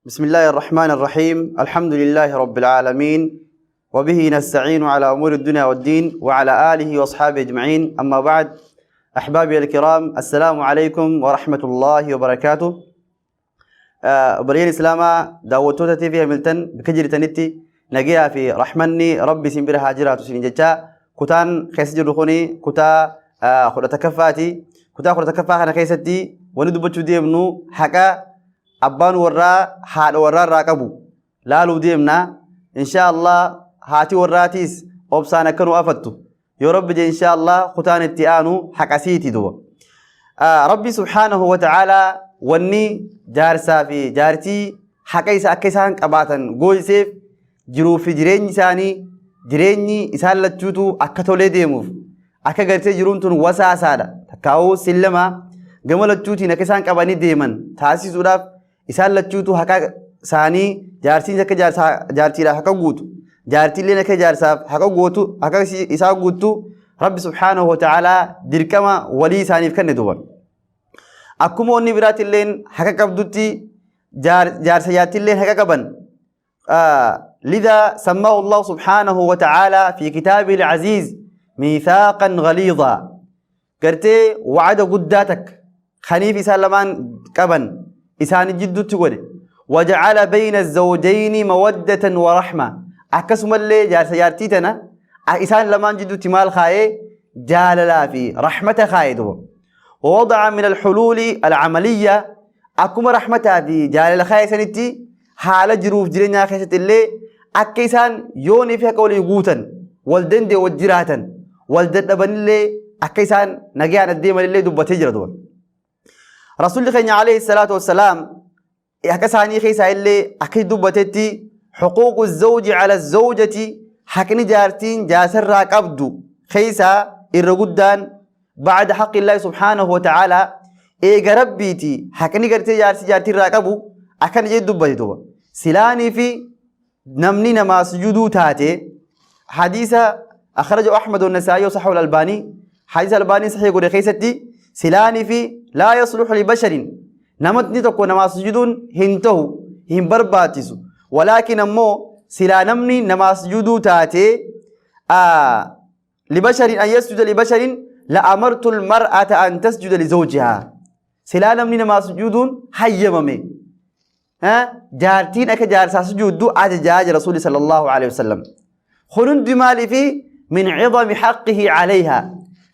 بسم الله الرحمن الرحيم. الحمد لله رب العالمين، وبه نستعين على أمور الدنيا والدين، وعلى آله وأصحابه أجمعين. أما بعد، أحبابي الكرام، السلام عليكم ورحمة الله وبركاته. Obboleeyyan Islaamaa, daawwattoota TV Hamilton, bakka jirtanitti nagayaa fi rahmanni Rabbi isin bira haa jiraatu isin jechaa, kutaan keessa jirru kuni kutaa 11ffaati. Kutaa 11ffaa kana keessatti wanni dubbachuu deemnu haqa abbaan warraa haadha warraa irraa qabu laaluu deemna. Insha Allah haati warraatiis obsaan akka nu afattu yoo Rabbi je, insha Allah kutaan itti aanu haqa siiti duba. Rabbi subhaanahu wa ta'aalaa wanni jaarsaa fi jaartii haqa isa akka isaan qabaatan gooyiseef jiruu fi jireenyi isaanii, jireenyi isaan lachuutu akka tolee deemuuf, akka gartee jiruun tun wasaasaadha takkaa'uu sillama gama lachuutiin akka isaan qabanii deeman taasisuudhaaf, isaan lachuutu haqa isaanii, jaartiin akka jaartiidhaaf haqa guutu, jaartiilleen akka jaarsaaf haqa guutu, haqa isaa guutu, Rabbi subhaanahu wa ta'aalaa dirqama walii isaaniif kenne duuba. Akkuma wanni biraatilleen haqa qabdutti jaarsa jaartiilleen haqa qaban. لذا سماه الله سبحانه وتعالى في كتابه العزيز ميثاقا غليظا. Gartee wacada guddaa takka kaniif isaan lamaan qaban isaan jidduutti godhe. وجعل بين الزوجين مودة ورحمة. Akkasumallee jaarsa jaartii tana isaan lamaan jidduutti maal kaayee? Jaalalaa fi rahmata kaayee duba. ووضع من الحلول العملية. Akkuma rahmataa fi jaalala kaayee sanitti, haala jiruuf jireenyaa keessatti illee akka isaan yoonii fi akka walii guutan, wal danda'e, wal jiraatan, wal dadhabanillee akka isaan nagayaan adeeman illee dubbatee jira duba. Rasuulli keenya alayhi salaatu wassalaam akka isaanii keessaa illee akka dubbatetti, حقوق الزوج على الزوجة, haqni jaartiin jaarsarraa qabdu keessaa irra guddaan, بعد حق الله سبحانه وتعالى, eega Rabbiiti, haqni gartee jaarsi jaartiirraa qabu akkana jedhu dubbate duba. Silaanii fi namni namaa sujuduu taate, hadiisa أخرجه أحمد والنسائي وصححه الألباني, حديث الألباني صحيح godhe keessatti, silaanii fi لا يصلح لبشر, namni tokko namaa sujuduun hin ta'u, hin barbaachisu. ولكن ammoo silaa namni namaa sujuduu taate, لبشر أن يسجد لبشر لأمرت المرأة أن تسجد لزوجها. Silaa namni namaa sujuduun hayyamame, jaartiin akka jaarsaa sujuuddu ajajaa jira Rasuulli صلى الله عليه وسلم. Kun hundi maaliifi? من عظم حقه عليها.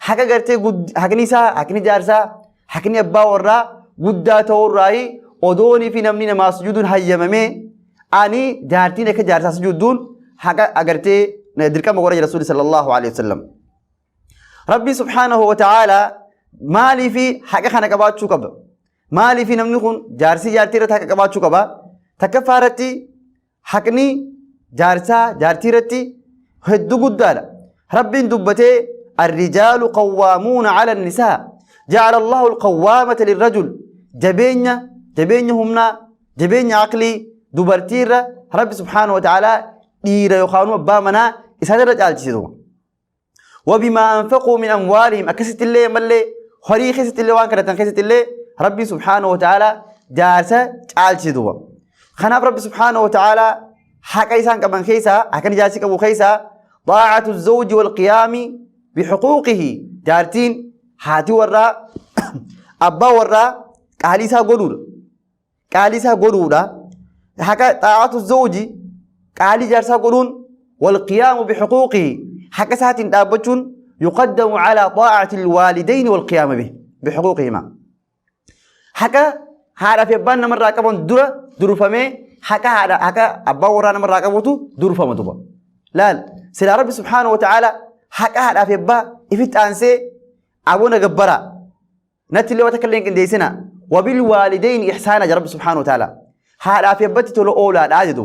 Haqa gartee haqni isaa, haqni jaarsaa, haqni abbaa warraa guddaa ta'urraayi, odoonii fi namni namaa sujuuduun hayyamame, ani jaartiin akka jaarsaa sujuudduun haqa agartee dirqama godha jira Rasuulli صلى الله عليه وسلم. Rabbi سبحانه وتعالى maaliifi haqa kana qabaachuu qaba? Maaliifi namni kun jaarsi jaartii irratti haqa qabaachuu qaba? Takkaffaa irratti haqni jaarsaa jaartii irratti hedduu guddaadha. Rabbiin dubbatee, الرجال قوامون على النساء. جعل الله القوامة للرجل. Jabeenya, jabeenya humnaa, jabeenya aqlii dubartiirra Rabbi سبحانه وتعالى dhiira yookaan abbaa manaa isaan irra caalchisitu. وبما أنفقوا من أموالهم. Akkasitti illee mallee horii keessatti illee, waan kadhatan keessatti illee Rabbi سبحانه وتعالى jaarsa caalchisitu. Kanaaf Rabbi سبحانه وتعالى haqa isaan qaban keessaa, akka jaarsi qabu keessaa, طاعة الزوج والقيام بحقوقه. Jaartiin, haati warraa abbaa warraa qaalii isaa godhuudha. Qaalii isaa godhuudha. Haqa طاعة الزوج, qaalii jaarsaa godhuun, والقيام بحقوقه, haqa isaatiin dhaabbachuun, يقدم على طاعة الوالدين والقيام به بحقوقهما. Haqa haadhaa fi abbaan namarraa qaban dura durfamee haqa haadha, haqa abbaa warraa namarraa qabutu durfama duba. Laal, silaa Rabbi سبحانه وتعالى haqa haadhaa fi abbaa ifitti aansee, aboona gabbaraa natti illee wata kallee hin qindeessina, وبالوالدين إحسانا jedha Rabbi سبحانه وتعالى, haadhaa fi abbatti tola oolaadhaa jedhu.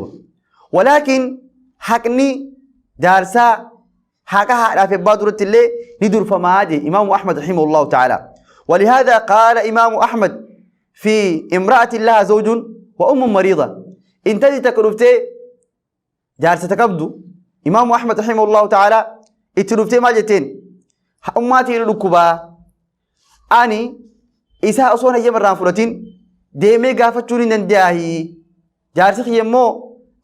ولكن haqni jaarsaa haqa haadhaa fi abbaa duratti illee ni durfamaa je Imaamu Ahmad رحمه الله تعالى. ولهذا قال إمام أحمد في امرأة لها زوج وأم مريضة. Intalli takka dhuftee jaarsa qabdu, Imaamu Ahmad رحمه الله تعالى itti dhuftee maal jetteen? Ummaatiin dhukkubaa, ani isaa osoo hayyama irraan fudhatin deemee gaafachuun hin danda'aayi. Jaarsi kiyya immoo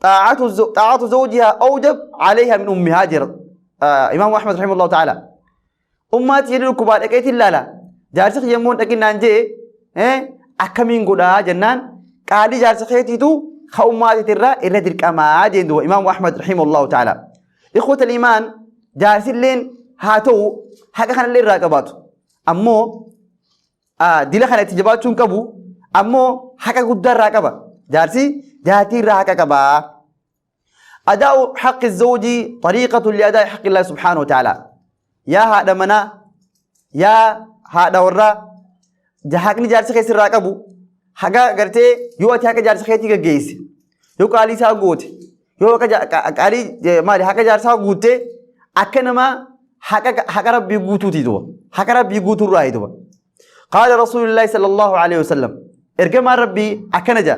xaa'atu zawjihaa awjab alayha min ummihaa jira. Imaamu Ahmad rahimahullahu ta'ala. Ummaa tiyya dhukkubaa dhaqeetiin laala. Jaarsi kiyya immoo dhaqin naan jee akkamiin godhaa jennaan qaalii jaarsa keetiitu ka ummaa teetirraa irra dirqamaa jeen duuba Imaamu Ahmad rahimahullahu ta'ala. Ikhwata iimaan jaarsilleen haa ta'u haqa kanallee irraa qabaatu. Ammoo dila kana itti jabaachuu hin qabu ammoo haqa guddaa irraa qaba. Jaarsi jaartii irraa haqa qaba. Adaa'u haqqi zawjii xariiqatu li adaa'i haqqi Illaahi subhaanahu wa ta'ala. Yaa haadha manaa, yaa haadha warraa, haqni jaarsi keessa irraa qabu haga gartee yoo ati haqa jaarsa keetii gaggeesse yoo qaalii isaa goote yoo haqa qaalii maali haqa jaarsaa guutte akka nama haqa haqa rabbii guutuuti duba haqa rabbii guutuurraa duba. Qaala Rasuulullaahi sallallahu alaihi wasallam ergamaan rabbii akkana jedha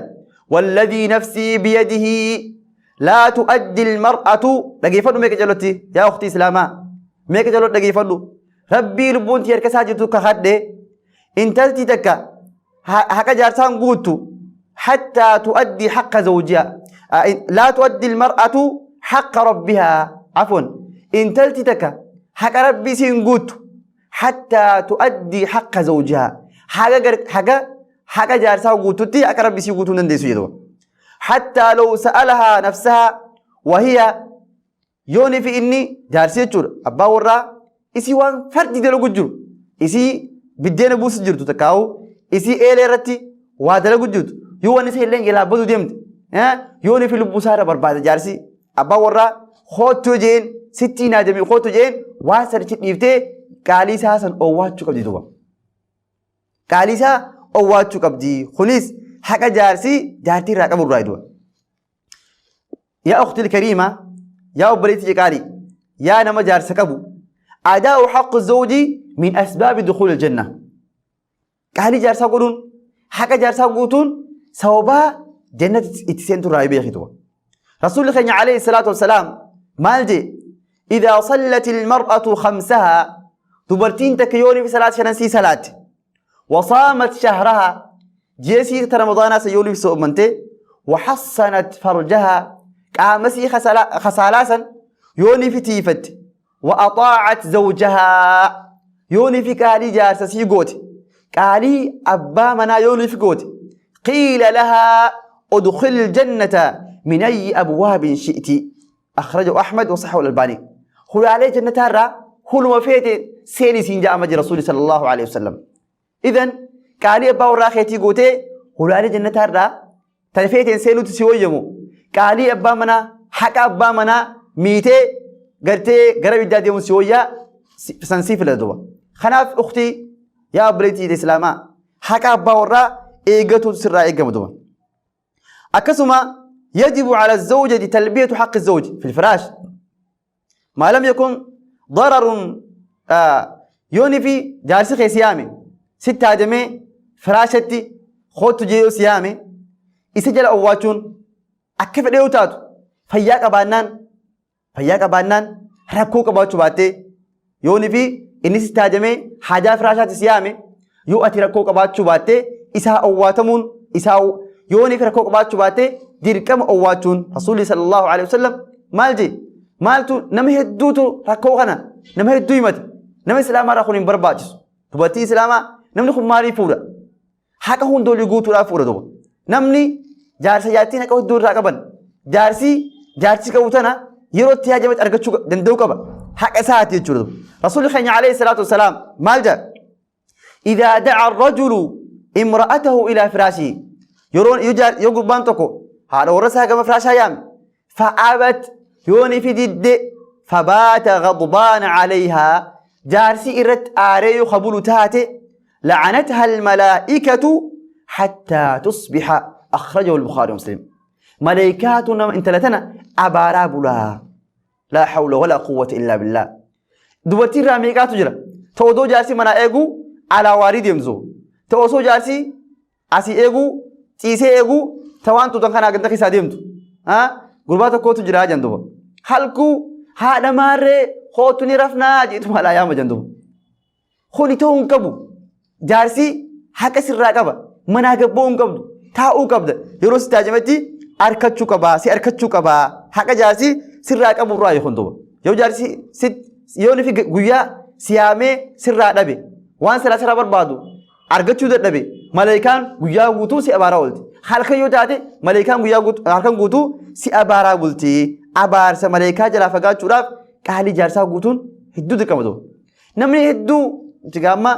walladhii nafsii biyadihi laa tu'addi almar'atu dhageeffadhu meeqa jalatti yaa ukhtii islaamaa meeqa jalatti dhageeffadhu rabbii lubbuun tiyya harka isaa jirtu kakadhe intalti takka haqa jaarsaan guuttu hattaa tu'addi haqqa zawjiha laa tu'addi almar'atu haqqa rabbihaa afwan intalti takka haqa rabbii siin guuttu hattaa tu'addi haqqa zawjihaa haga haga haqa jaarsaa guututti haqa rabbii sii guutuu hin dandeessu jedhu hattaa law sa'alahaa nafsahaa wahiya yooni fi inni jaarsi jechuudha abbaa warraa isii waan fardi dalagu jiru isii biddeena buusu jirtu takkaa'u isii eelee irratti waa dalagu jirtu yoo wanni isa illee jalaa baduu deemte yooni fi lubbuu isaa irra barbaada jaarsi abbaa warraa koottu jeen sittii naa deemi koottu jeen waan sanichi dhiiftee qaalii isaa san owwaachuu qabdi duuba. Qaalii isaa owwaachuu qabdi kunis haqa jaarsi jaartii irraa qabu irraa duuba. Yaa ukhtil kariima yaa obboleettii qaalii yaa nama jaarsa qabu adaa'u haqqu zawjii min asbaabi dukuul aljanna. Qaalii jaarsaa godhuun haqa jaarsaa guutuun sababaa jannata itti seentu irraa beekitu. Rasuulli keenya alayhi salaatu wassalaam maal jee? Idaa sallati almar'atu khamsahaa dubartiin takka yoo nifi salaat shanan sii salaatte wasaamat shahrahaa ji'a sii ta ramadaanaa san yoo nifi soomante waxassanat farjahaa qaama sii khasaalaa san yoo nifi tiifatte وأطاعت زوجها يوني في قالي جارس سيغوت قالي أبا منا يوني في قوت قيل لها ادخل الجنة من أي أبواب شئت أخرجه أحمد وصححه الألباني هو عليه جنة را هو ما فيت سيني سينجا أمج رسول صلى الله عليه وسلم إذن قالي أبا ورا خيتي قوتي هو عليه جنة را Tan feeteen seenuutti si woyyamu. Qaalii abbaa manaa, haqa abbaa manaa miitee gartee gara ibiddaa deemuun si woyyaa san sii filata duuba. Kanaaf uktii yaa obboleettii islaamaa haqa abbaa warraa eeggatuutu sirraa eegama duuba. Akkasuma yajibu ala zawjati talbiyatu haqqi zawji fil firaash. Maa lam yakun dararun yooni fi jaarsi kee si yaame sitti haajamee firaashatti koottu jee yoo si yaame isa jala owwaachuun akka fedhe yoo taatu fayyaa qabaannaan fayyaa qabaannaan rakkoo qabaachuu baattee yooni fi inni sitti haajamee haajaa firaashaatti si yaame yoo ati rakkoo qabaachuu baattee isaa owwaatamuun isaa yooni fi rakkoo qabaachuu baattee dirqama owwaachuun rasuulli sallallahu alaihi wasallam maal jee maaltu nama hedduutu rakkoo kana nama hedduu himata nama islaamaa irraa kun hin barbaachisu dubartii islaamaa namni kun maaliif fuudha haqa hunda olii guutuudhaaf fuudha duuba namni jaarsa jaartiin haqa hedduu irraa qaban jaarsi jaarsi qabu tana yeroo itti haajametti argachuu danda'uu qaba haqa isaati jechuudha rasuulli keenya alayhi salaatu wasalaam maal jedha idaa da'a rajulu imra'atahu ilaa firaashihi yeroo yoo gurbaan tokko haadha warra isaa gama firaashaa yaame fa'abat yoo ni fididde fabaata ghadbaana calayhaa jaarsi irratti aaree yoo kabulu taate لعنتها الملائكة حتى تصبح أخرجه البخاري ومسلم ملائكات انت لتنا أبارا بلا لا حول ولا قوة إلا بالله dubartii irraa meeqaatu jira ta odoo jaarsi manaa eegu alaa waarii deemtu ta osoo jaarsi asii eeguu ciisee eeguu ta waan tuutan kanaa ganda keessaa deemtu gurbaa tokkootu jira jan duba halkuu haadha maarree kootu ni rafnaa jeetu malaa yaama jan duba kuni ta'uu hin qabu jaarsi haqa sirraa qaba manaa gabboo hin qabdu taa'uu qabda yeroo si taajametti arkachuu qaba, si arkachuu qaba. Haqa jaarsi sirraa qabu irraa yoo duuba. Yoo jaarsi si yoo fi guyyaa siyaamee sirraa dhabe waan silaa sirraa barbaadu argachuu dadhabe maleekaan guyyaa guutuu si abaaraa oolti. Halkan yoo taate maleekaan guyyaa guutuu halkan guutuu si abaaraa bulti. Abaarsa maleekaa jalaa fagaachuudhaaf qaalii jaarsaa guutuun hedduu dirqama duuba. Namni hedduu jigaamma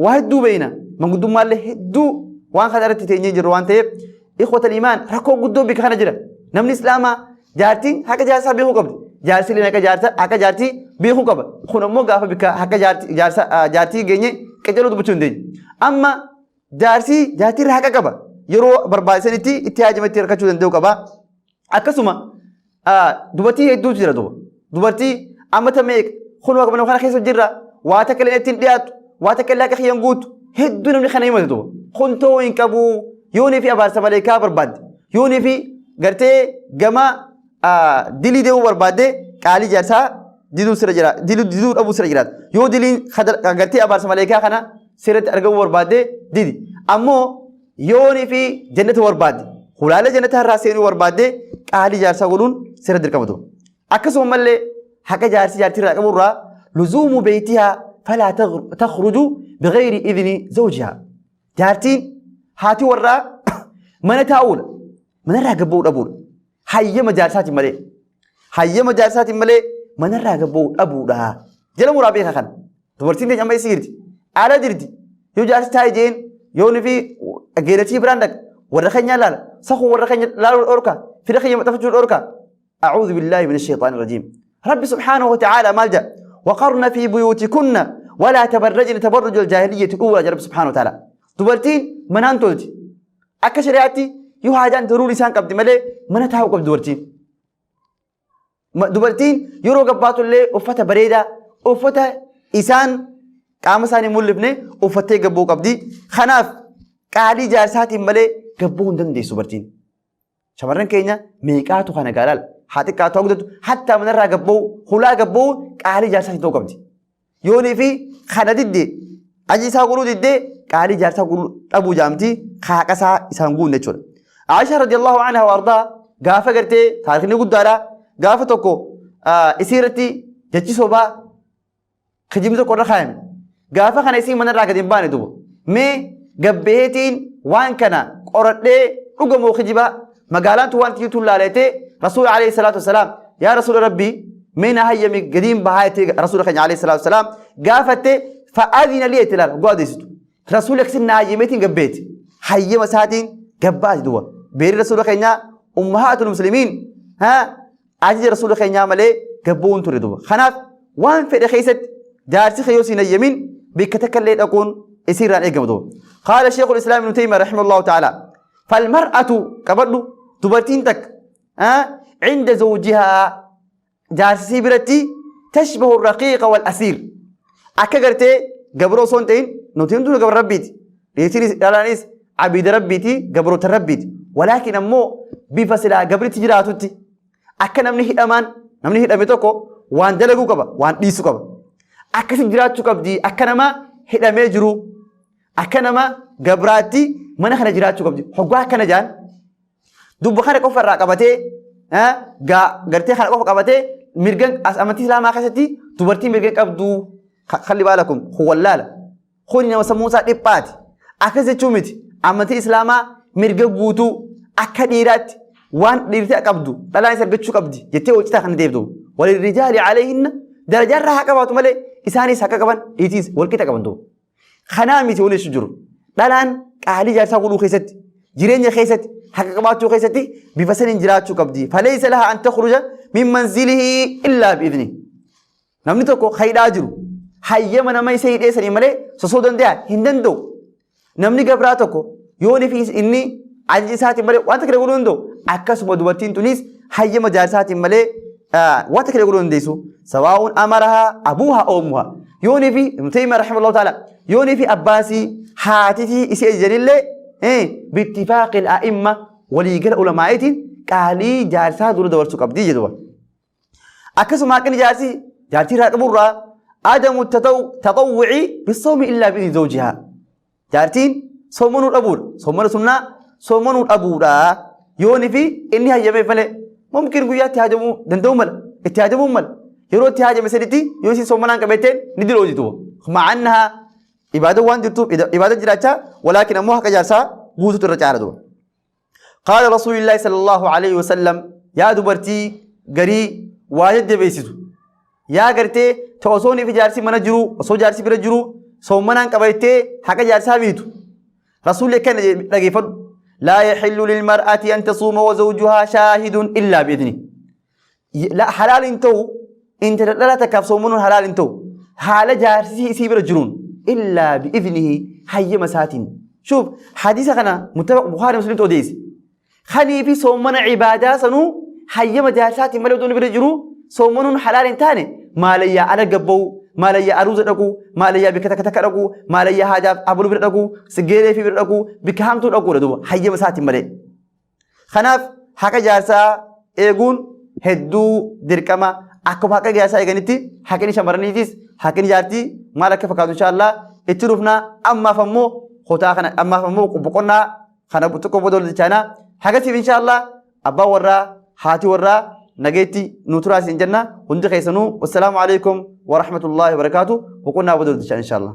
waa hedduu beeyna manguddummaallee hedduu waan kana irratti teenyee jirru waan ta'eef ikhwatal imaan rakkoo guddoo bika kana jira. Namni islaamaa jaartiin haqa jaarsaa beekuu qabdi. Jaarsileen haqa jaarsa haqa jaartii beekuu qaba. Kun ammoo gaafa bika haqa jaartii jaarsa jaartii geenye qacaruu dubbachuu hin dandeenye. Amma jaarsii jaartii irraa haqa qaba. Yeroo barbaachisanitti itti haajamatti hirkachuu danda'u qaba. Akkasuma dubartii hedduutu jira duuba. Dubartii amata meeqa kunoo akka kana keessa jirra waa takka illee ittiin dhiyaatu waa takka illee akka kiyyan guutu hedduu namni kana himate duuba. Kun ta'uu hin qabu yoonii fi abaarsa maleekaa barbaadde yoonii fi gartee gama dilii deemuu barbaadde qaalii jaarsaa diduu sirra jira diduu dhabuu sirra jiraata. Yoo diliin gartee abaarsa maleekaa kana sirratti argamuu barbaadde didi. Ammoo Yoonii fi jannata barbaadde, hulaalee jannataa irraa seenuu barbaadde qaalii jaarsaa godhuun sirra dirqama ta'u. Akkasuma mallee haqa jaarsi jaartii irraa qabu irraa luzuumu beeytihaa falaa takhruju bighayri idni zawjihaa. Jaartiin haati warraa mana taa'uudha. Manarraa gabba'uu dhabuudha. Hayyama jaarsaatiin malee. Hayyama jaarsaatiin malee manarraa gabba'uu dhabuudha. Jala muraa beeka kana. Dubartiin teenya amma eessa jirti? Ala jirti. Yoo jaarsi taa'e jeen yoo nufi geeratii biraan dhaqa. Warra keenya laala. Sakuu warra keenya laaluu dhorka. Fira keenya maxxanfachuu dhorka. أعوذ بالله من الشيطان الرجيم رب سبحانه وتعالى مالجا وقرن في بيوتكن ولا تبرجن تبرج الجاهلية الأولى رب سبحانه وتعالى دبرتين منان تولتي Akka shari'aatti yoo haajaan daruurii isaan qabdi malee mana taa'uu qabdi dubartiin. Dubartiin yeroo gabbaatu illee uffata bareedaa uffata isaan qaama isaanii mul'ifne uffattee gabbuu qabdi. Kanaaf qaalii jaarsaatiin malee gabbuu hin dandeessu dubartiin. Shamarran keenya meeqaatu kana gaalaal haa xiqqaatu haa guddatu hattaa manarraa gabbuu hulaa gabbuu qaalii jaarsaatiin ta'uu qabdi. Yoonii fi kana didde aji isaa godhuu diddee qaalii jaarsaa godhuu dhabuu jaamti haaqa isaa isaan guunne jechuudha. Aisha radiyallahu anha wa ardaa gaafa gartee taarikni guddaadha gaafa tokko isii irratti jechi sobaa kijibni tokko irra kaayame. Gaafa kana isii manarraa gadi hin baane duuba. Mee gabbeetiin waan kana qoradhee dhugamoo kijibaa magaalaan tun waan jirtu laaleetee rasuula alayhi salaatu wasalaam yaa rasuula rabbii mee na hayyami gadiin bahaa jettee rasuula keenya alayhi salaatu wasalaam gaafatte fa'aadina lii jettee laala go'a deessitu rasuula akkasiin na hayyameetiin gabbeeti hayyama isaatiin gabbaati duuba beerri rasuula keenyaa ummahaatul muslimiin haa ajaja rasuula keenyaa malee gabbuun ture duuba. Kanaaf waan fedhe keessatti jaarsi kee yoo siin hayyamin bikka takka illee dhaquun isiirraan eegamu duuba. Qaala Sheekul Islaam Ibnu Taymiyyah rahimahullahu ta'ala falmar'atu qabadhu dubartiin takka cinda zawjihaa jaarsisii biratti tashbahu raqiiqa wal asiir akka gartee gabra osoo hin ta'in nuti hundinuu gabra rabbiiti dhiirtiinis dhalaanis abiida rabbiiti gabroota rabbiiti walaakin ammoo bifa silaa gabritti jiraatutti akka namni hidhamaan namni hidhame tokko waan dalaguu qaba waan dhiisuu qaba akkasi jiraachuu qabdi akka nama hidhamee jiru akka nama gabraatti mana kana jiraachuu qabdi hoggaa akkana jaan Dubba kana qofa irraa qabatee gartee kana qofa qabatee mirgan amantii islaamaa keessatti dubartii mirga qabdu kalli baalakum kun wallaala. Kuni nama sammuu isaa dhiphaati. Akkas jechuu miti. Amantii islaamaa mirga guutuu akka dhiiraatti waan dhiirti qabdu dhalaanis argachuu qabdi jettee hojjetaa kan deebtu. Walirrijaali alayhinna darajaa irraa haa qabaatu malee isaanis haqa qaban dhiirtiis walqixa qaban duuba. Kanaa miti waliin jiru. Dhalaan qaalii jaarsaa godhuu keessatti, jireenya keessatti, haqa qabaachuu keessatti bifa saniin jiraachuu qabdi. Faleysa laha an takhruja min manzilihi illaa bi'idni. Namni tokko hidhaa jiru hayyama nama isa hidhee sanii malee sosoo danda'a hin danda'u. Namni gabraa tokko yoo fi inni ajaja isaatiin malee wanta kana godhuu danda'u akkasuma dubartiin tunis hayyama jaarsaatiin malee wanta kana godhuu dandeessu. Sawaa'uun amarahaa abuuhaa oommuhaa. Yoonii fi Ibn Taymiyyah rahimahullahu ta'ala yoonii fi abbaasii haatitii isii ajajanillee bittifaaqil a'imma waliigala ulamaa'iitiin qaalii jaarsaa dura dabarsuu qabdii jedhuba. Akkasuma haqni jaarsi jaartii irraa qaburraa adamu taxawwuci bisawmi illaa bi'izni zawjihaa. Jaartiin soomanuu dhabuudha. Soomana sunnaa soomanuu dhabuudha. Yooni fi inni hayyameef malee mumkin guyyaatti haajamuu danda'uu mala. Itti haajamuu mala. Yeroo itti haajame sanitti yoo isin soomanaan qabatteen ni dilooti duuba. Ma'annahaa ibaada waan jirtuuf ibaada jiraachaa walaakin ammoo haqa jaarsaa guutuutu irra caala duuba. Qaala Rasuulillaahi sallallahu alaihi wasallam yaa dubartii garii waa jajjabeessitu yaa gartee ta osoo niif jaarsi mana jiru osoo jaarsi bira jiru soommanaan qabattee haqa jaarsaa biitu Rasuulli akkana jedhe dhageeffadhu laa yaxillu lilmar'ati an tasuuma wa zawjuhaa shaahidun illaa bi'idni halaal hin ta'u intala dhalaa takkaaf soomanuun halaal hin ta'u haala jaarsi isii bira jiruun illaa bi'idnihi hayyama isaatiin shuuf hadiisa kana muttafaq Bukhaarii Muslimtu odeesse Kanii fi soommana ibaadaa sanuu hayyama jaarsaatiin malee otoo inni bira jiruu soommanuun halaal hin taane maalayyaa ala gabba'uu, maalayyaa aruuza dhaquu, maalayyaa bikka takka takka dhaquu, maalayyaa haajaaf abaluu bira dhaquu, geeree fi bira dhaquu, bikka hamtuu dhaquudha duuba hayyama isaatiin malee. Kanaaf haqa jaarsaa eeguun hedduu dirqama akkuma haqa jaarsaa eeganitti haqni shamarraniitis haqni jaartii maal akka fakkaatu inshaallah itti dhufna ammaaf ammoo kutaa kana ammaaf ammoo boqonnaa kana xiqqoo booda wal jechaana hagasiif inshaallah abbaan warraa haati warraa nageetti nu turaa isin jenna hundi keessanuu wassalaamu alaikum warahmatullaahi wabarakaatu boqonnaa booda wal jechaan inshaallah.